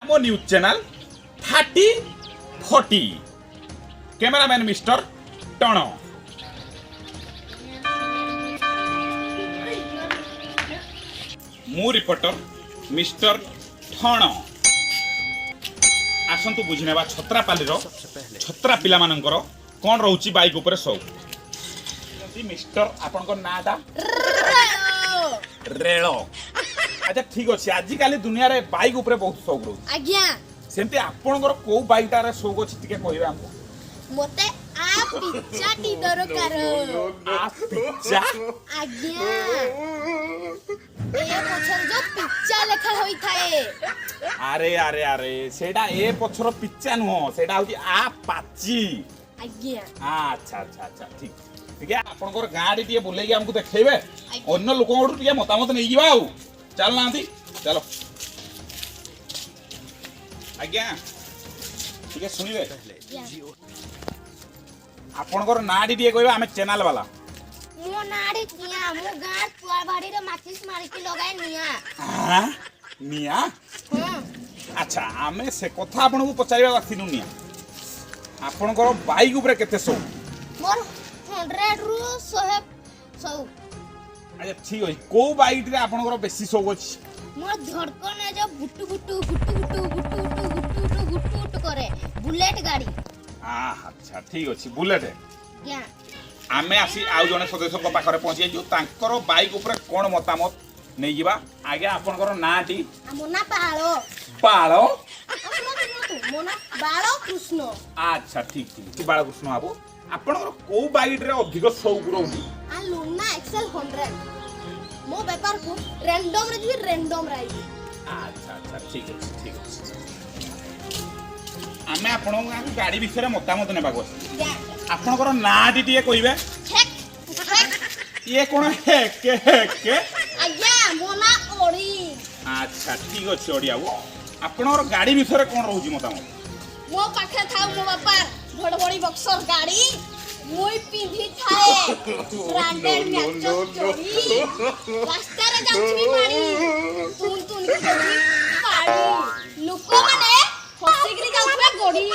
ମୋ news channel 30 40, cameraman mister ଟଣ। ମୁଁ reporter mister ଠଣ। ଆସନ୍ତୁ ବୁଝିନେବା ଛତ୍ରାପାଲିର ଛତ୍ରା ପିଲାମାନଙ୍କର କ'ଣ ରହୁଛି ବାଇକ୍ ଉପରେ ସଉକ। ମିଷ୍ଟର, ଆପଣଙ୍କ ନାଁଟା? ରେଳ। ଆଚ୍ଛା, ଠିକ ଅଛି। ଆଜିକାଲି ଦୁନିଆରେ ବାଇକ୍ ଉପରେ ବହୁତ ସଉକ ରହୁଛି। ଆଜ୍ଞା। ସେମିତି ଆପଣଙ୍କର କୋଉ ବାଇକ୍ଟାରେ ସଉକ ଅଛି, ଟିକେ କହିବେ ଆମକୁ? ମତେ ଆ ପିଚାଟି ଦରକାର। ଆ ପିଚା? ଆଜ୍ଞା, ଏ ପଛରେ ଯୋଉ ପିଚା ଲେଖା ହୋଇଥାଏ। ଆରେ ଆରେ ଆରେ, ସେଇଟା ଏ ପଛର ପିଚା ନୁହଁ, ସେଇଟା ହଉଛି ଆ ପାଚି। ଆଜ୍ଞା। ଆଚ୍ଛା, ଠିକ। ଟିକେ ଆପଣଙ୍କର ଗାଁରେ ଟିକେ ବୁଲେଇକି ଆମକୁ ଦେଖେଇବେ? ଅନ୍ୟ ଲୋକଙ୍କଠୁ ଟିକେ ମତାମତ ନେଇଯିବା। ଆଉ ଚାଲୁନାହାନ୍ତି? ଚାଲ ଆଜ୍ଞା, ଟିକେ ଶୁଣିବେ? ଆପଣଙ୍କର ନାଁଟି ଟିକେ କହିବେ? ଆମେ ଚ୍ୟାନେଲ ବାଲା। ମୋ ନାଁଟି କିଆଁ। ମୁଁ ଗାଁ ପୁଆବାଡ଼ିରେ ମାଚିସ୍ ମାରିକି ଲଗାଏ ନିଆଁ। ଆଁ, ନିଆଁ? ହଁ। ଆଚ୍ଛା, ଆମେ ସେ କଥା ଆପଣଙ୍କୁ ପଚାରିବାକୁ ଆସିନୁ। ନିଆଁ, ଆପଣଙ୍କର ବାଇକ୍ ଉପରେ କେତେ ସଉକ? ମୋର 100ରୁ 100 ସଉକ। ଆଚ୍ଛା, ଠିକ ଅଛି। କୋଉ ବାଇକ୍ରେ ଆପଣଙ୍କର ବେଶୀ ସଉକ ଅଛି? ମୋର ଧଡ଼କନ ଯୋଉ ବୁଟୁ ବୁଟୁ ବୁଟୁ ବୁଟୁ ବୁଟୁ ବୁଟୁ ବୁଟୁ ବୁଟୁ ବୁଟୁ ବୁଟୁ କରେ, ବୁଲେଟ ଗାଡ଼ି। ଆଚ୍ଛା, ଠିକ ଅଛି, ବୁଲେଟ। ଆଜ୍ଞା। ଆମେ ଆସି ଆଉ ଜଣେ ସଦସ୍ୟଙ୍କ ପାଖରେ ପହଞ୍ଚି ଯାଇଛୁ। ତାଙ୍କର ବାଇକ୍ ଉପରେ କ'ଣ ମତାମତ ନେଇଯିବା। ଆଜ୍ଞା, ଆପଣଙ୍କର ନାଁଟି? ମୋ ନାଁ ବାଳ। ବାଳ? ଶୁଣନ୍ତୁ, ମୋ ନାଁ ବାଳକୃଷ୍ଣ। ଆଚ୍ଛା, ଠିକ। ବାଳକୃଷ୍ଣ ବାବୁ, ଆପଣଙ୍କର କୋଉ ବାଇକ୍ରେ ଅଧିକ ସଉକ ରହୁଛି? ଆ ଲୁନା ଏକ୍ସେଲ 100। ମୋ ବେପାରକୁ ରେଣ୍ଡମରେ ଯିବି, ରେଣ୍ଡମରେ ଆଇବି। ଆଚ୍ଛା, ଠିକ ଅଛି। ଆମେ ଆପଣଙ୍କ ଗାଁକୁ ଗାଡ଼ି ବିଷୟରେ ମତାମତ ନେବାକୁ ଆସିଛୁ। ଆପଣଙ୍କର ନାଁଟି ଟିକେ କହିବେ? Hack hack. ଇଏ କ'ଣ ହେକେ ହେକେ? ଆଜ୍ଞା, ମୋ ନାଁ ଓଡ଼ି। ଆଚ୍ଛା, ଠିକ ଅଛି ଓଡ଼ିଆ ବାବୁ, ଆପଣଙ୍କର ଗାଡ଼ି ବିଷୟରେ କ'ଣ ରହୁଛି ମତାମତ? ମୋ ପାଖରେ ଥାଉ ମୋ ବାପା ଘଡ଼ଘଡ଼ି ବକ୍ସର ଗାଡ଼ି, ମୁଇଁ ପିନ୍ଧିଥାଏ ବ୍ରାଣ୍ଡେଡ ମ୍ୟାଚ ଚୋରି। ରାସ୍ତାରେ ଯାଉଥିବି ମାଡ଼ି, ତୁନ ତୁନ କି ଦେବି ପାଣି, ଲୋକମାନେ ହସିକିରି ଯାଉଥିବେ ଗଡ଼ି।